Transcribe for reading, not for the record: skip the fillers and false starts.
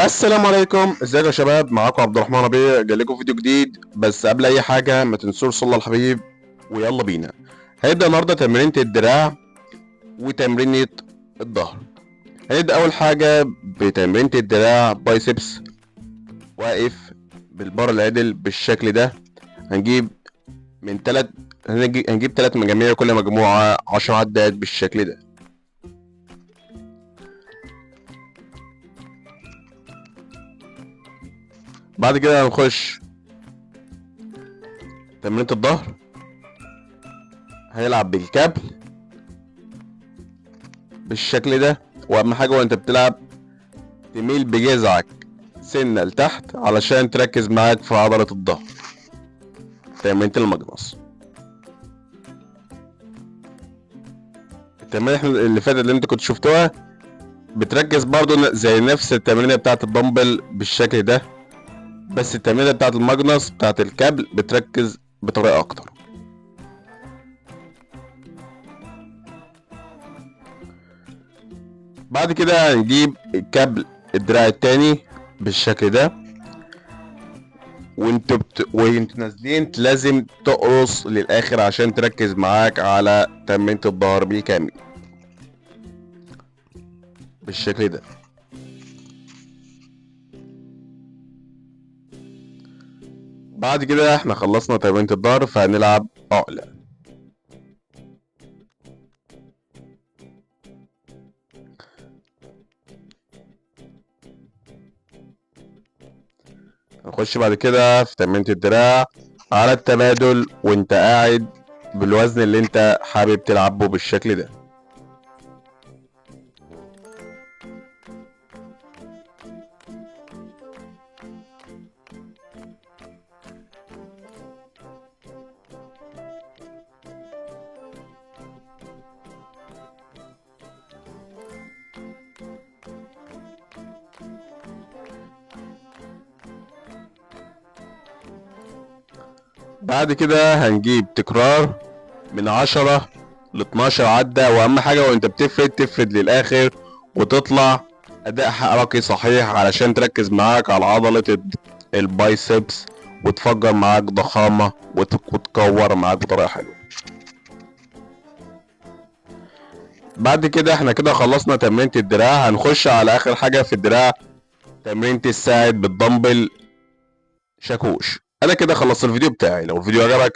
السلام عليكم، ازيكم يا شباب؟ معاكم عبد الرحمن ربيع، جاي لكم فيديو جديد. بس قبل اي حاجة ما تنسوش صلى الحبيب، ويلا بينا. هنبدا النهارده تمرينه الدراع وتمرينه الظهر. هنبدا اول حاجة بتمرينه الدراع biceps، واقف بالبار العدل بالشكل ده. هنجيب من تلات، هنجيب 3 مجاميع، كل مجموعة 10 عدات بالشكل ده. بعد كده هنخش تمرينة الظهر، هنلعب بالكابل بالشكل ده. واهم حاجة وانت بتلعب تميل بجذعك سنة لتحت علشان تركز معاك في عضلة الظهر. تمرينة الماجنس، التمرين اللي فاتت اللي انت كنت شفتوها بتركز برضو زي نفس التمرينة بتاعت الدمبل بالشكل ده، بس التمرينة بتاعت الماجنس بتاعت الكابل بتركز بطريقة اكتر. بعد كده هنجيب الكابل الدراع التاني بالشكل ده، وانتوا نازلين لازم تقرص للاخر عشان تركز معاك على تمرينة الظهر بالكامل بالشكل ده. بعد كده احنا خلصنا تمرينة الظهر، فهنلعب عقلة. هنخش بعد كده في تمرينة الدراع على التبادل وانت قاعد بالوزن اللي انت حابب تلعبه بالشكل ده. بعد كده هنجيب تكرار من 10 ل 12 عدة، واهم حاجة وانت بتفرد تفرد للاخر وتطلع اداء حركي صحيح علشان تركز معاك على عضلة ال biceps وتفجر معاك ضخامة وتكور معاك بطريقة حلوة. بعد كده احنا كده خلصنا تمرينة الدراع. هنخش على اخر حاجة في الدراع، تمرينة الساعد بالدمبل شاكوش. انا كده خلصت الفيديو بتاعي. لو الفيديو عجبك